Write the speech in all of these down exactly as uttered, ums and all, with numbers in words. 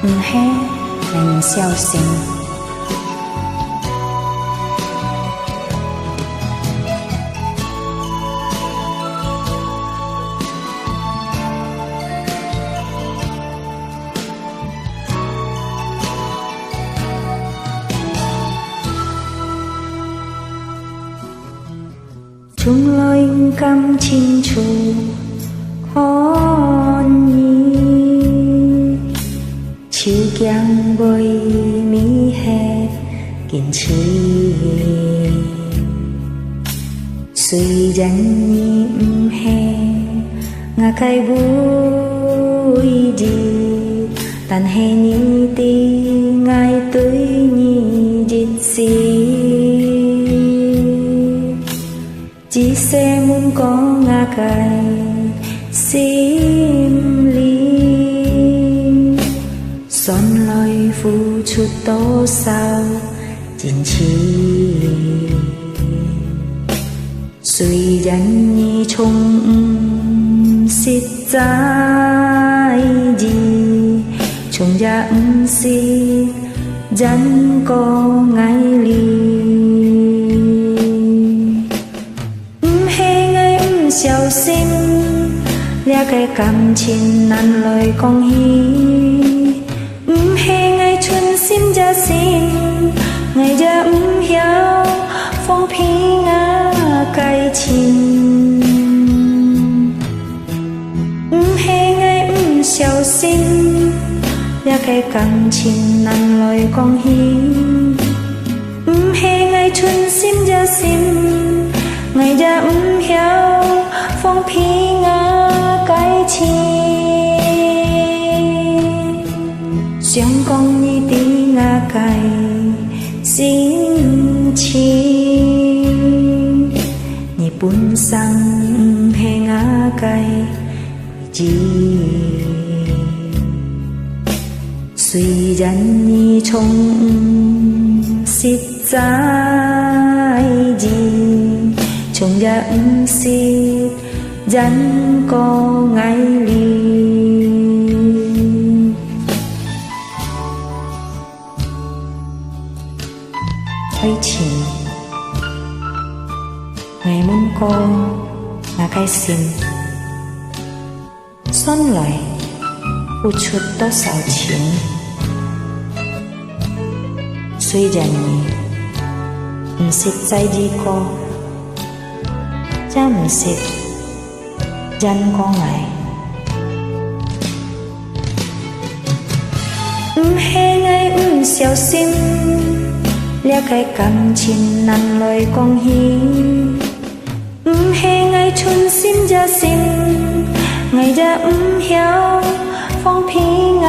毋係，𠊎毋小心。 從來毋敢清楚看你，就驚會迷忒堅持。雖然你毋係𠊎个唯一，但係你知𠊎對你一生。 至細問過𠊎个心靈，算來付出多少真情。雖然你從毋識在意，從也毋識怨過𠊎哩。 毋係𠊎毋小心，這个感情難來講起。毋係𠊎存心熱心，𠊎也毋曉放飛𠊎个情。毋係𠊎毋小心，這个感情難來講起。 毋係𠊎存心熱心，𠊎也毋曉放飛𠊎个情。想講你知𠊎个心情，你本身毋係𠊎个 雖然你從毋識在意，從也毋識怨過𠊎哩。愛情，𠊎問過𠊎个心， 算來付出多少情。雖然你毋識在意過，也毋識怨過𠊎。毋係𠊎毋小心，這个感情難來講起。 毋係𠊎存心熱心，𠊎也毋曉放飛𠊎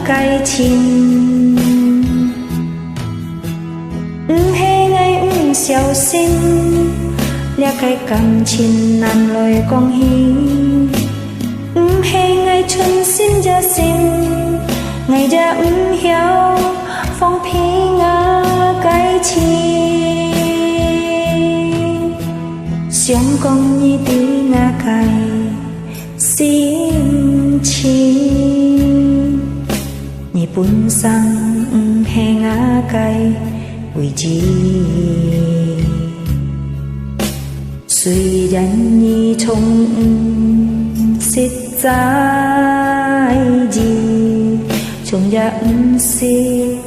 个情。毋係𠊎毋小心，這个感情難來講起。 毋係𠊎存心熱心，𠊎也毋曉放飛𠊎个情。想講你知𠊎个心情，你本身毋係𠊎个唯一。 雖然你從毋識在意，從也毋識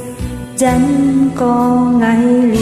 怨過𠊎哩。